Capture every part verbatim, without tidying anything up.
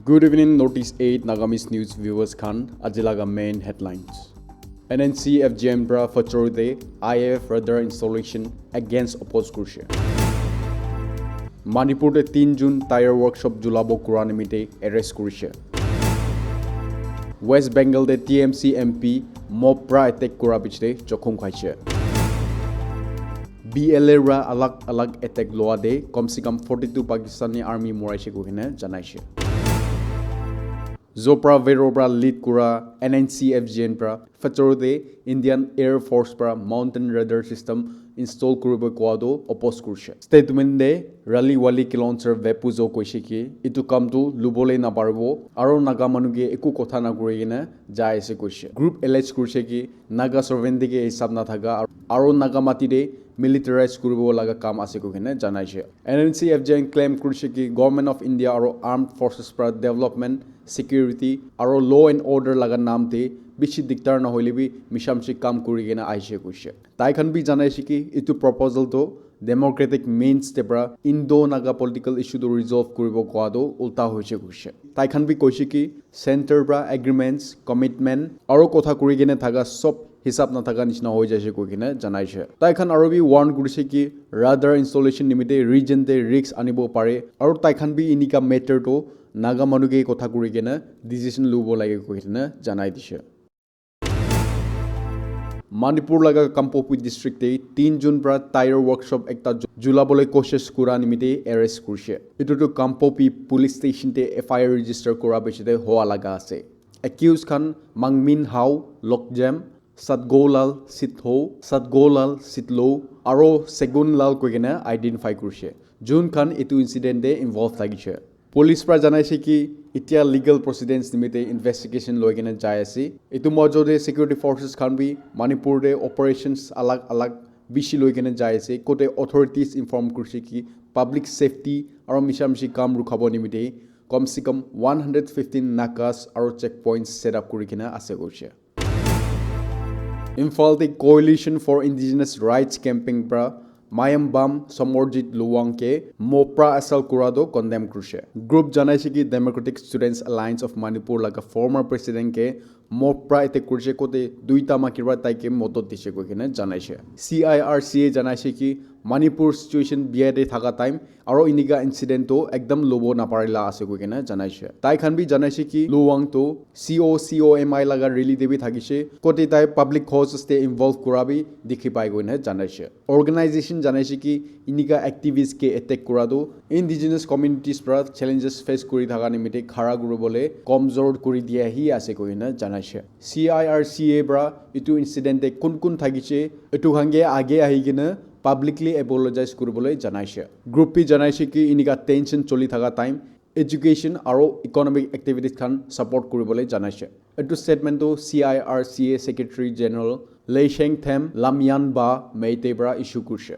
Good evening, Northeast eight Nagamese News viewers khan. Aji laga main headlines. N N C F G N pra Fachor te I F radar installation against oppose kurishe. Manipur te tin June tyre workshop julabo kura nimite arrest kurishe. West Bengal te T M C M P mob pra attack kura pichete jokhom khaishe. B L A ra alag alag attack loa de kom se kom forty-two Pakistani army moraishe koikena janaishe. Zopra Vero pra lead kura N N C F G N pra Fachor te Indian Air Force pra mountain radar system install kuribo koa toh oppose kurishe. Statement te Rally Wali Kilonser Vepuzo koishe ki etu kam tu lubole naparibo aro Naga manu ke eku kotha na kuri kena jai ase koishe. Group allege kurishe ki Naga sovereignty ke hisab na thaka aro Naga mati te militarize kuribo laga kam ase koikena janaishe. N N C F G N claim kurishe ki Government of India aro Armed Forces pra development, security aro law and order laga naam te bishi diktar na hoile bi mishamshi kam kuri kena aishe koishe. Tai khan bi janaishe ki etu proposal to democratic means te pra Indo-Naga political issue to resolve kuribo koa to ulta hoishe koishe. Tai khan bi koishe ki center pra agreements, commitment aro kotha kuri kena thaga sob hisab na thaga nishina hoi jaishe koikena janaishe. Tai khan aro bi warn kurishe ki radar installation nimite region te risk anibo pare aro tai khan bi inika matter to Naga manu ke kotha kuri kena decision lubo lage koikena janai dishe. Manipur laga Kangpokpi district te tin June pra tyre workshop ekta ju- julabole koshish kura nimite arrest kurishe. Etu tu Kangpokpi police station te F I R register kura pichete hoa laga ase. Accused khan Mangmin Hao, Lokjem, Satgolal Sitho, Satgolal Sitlo aro Segunlal koikena identify kurishe. Jun khan etu incident te involve thakishe. Police pra janaishe ki etia legal proceedings nimite investigation loi kena jai ase. Etu mojo te security forces khan bi Manipur te operations alag alag bishi loi kena jai ase. Kote authorities inform kurishe ki public safety aro misha mishi kam rukhabo nimite kom se kom one hundred fifteen nakas aro checkpoints set up kuri kena ase koishe. Imphal te Coalition for Indigenous Rights Campaign pra Mayambam Samarjit Lowang ke mob pra assault kura to condemn kurishe. Group janaishe ki Democratic Students Alliance of Manipur laga former president ke mob pra attack kurishe kote duita maki pra tai ke modot dishe koikena janaishe. C I R C A janaishe ki Manipur situation biya te thaka time aro inika incident to ekdam lobo naparila ase koikena janaishe. Tai khan bi janaishe ki Lowang to C O C O M I laga rally te bi thakishe. Kote tai public causes te involve kura bi dikhi pai koikena janaishe. Organization janaishe ki inika activist ke attack kura to indigenous communities pra challenges face kuri thaka nimite khara kuribole komzor kuri dia hi ase koikena janaishe. C I R C A pra etu incident te kun kun thakishe etu khan ke age ahi kena publicly apologize kuribole janaishe. Group bi janaishe ki inika tension choli thaka time education aro economic activities khan support kuribole janaishe. Etu statement to C I R C A Secretary General Leisheng Them Lamyan Ba Meitei pra issue kurishe.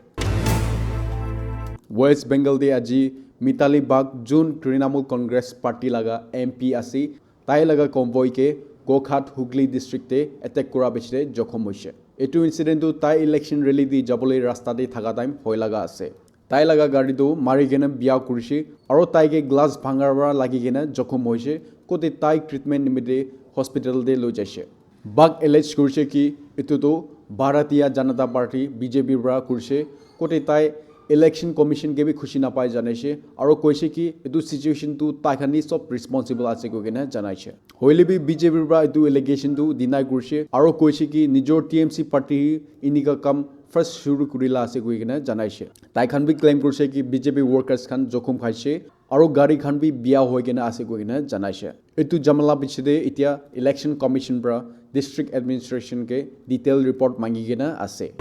West Bengal te aji Mitali Bagh Jun Trinamool Congress Party laga M P ase. Tai laga convoy ke Gokhat Hooghly district te attack kura pichete jokhom hoishe. Etu incident tu tai election rally te jabole rasta te thaka time hoi laga ase. Tai laga gari tu mari kena biya kurishe aro tai ke glass bhangar para lagi kena jokhom hoishe. Kote tai treatment nimite hospital te loi jaishe. Bagh allege kurishe ki etu tu Bharatiya Janata Party B J P para kurishe. Kote tai Election Commission ke bi khushi napai janaishe aro koishe ki etu situation tu tai khan hi sob responsible ase koikena janaishe. Hoile bi B J P para etu allegation tu deny kurishe aro koishe ki nijor T M C party hi inika kam first shuru kurila ase koikena janaishe. Tai khan bi claim kurishe ki B J P workers khan jokhom khaishe aro gari khan bi biya hoi kena ase koikena janaishe. Etu jamala pichete etia Election Commission para District Administration ke detail report mangi kena ase.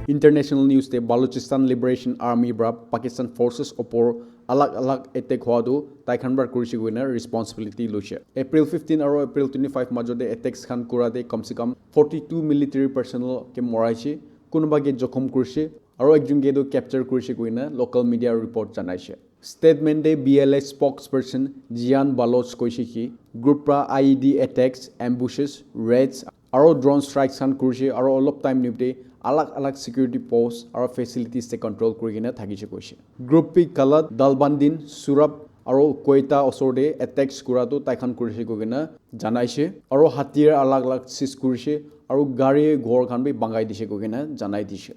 International news te Balochistan Liberation Army para Pakistan forces opor alag alag attack hua tu tai khan para kurishe koina responsibility loishe. April fifteen aro April twenty-five majo te attacks khan kura te kam se kam forty-two military personnel ke moraishe, kunuba ke jokhom kurishe, aro ekjon ke tu capture kurishe koina local media report janaishe. Statement te B L A spokesperson Jian Baloch koishe ki group pra I E D attacks, ambushes, raids aro drone strikes khan kurishe aro olop time nimite alag alag security post aro facilities te control kuri kena thakishe koishe. Group bi Kalat, Dalbandin, Surab, aro Quetta osor te attacks kura tu tai khan kurishe koikena janaishe, aro hatiyar alag alag seize kurishe, aro gari ghor khan bi bangai dishe koikena janai dishe.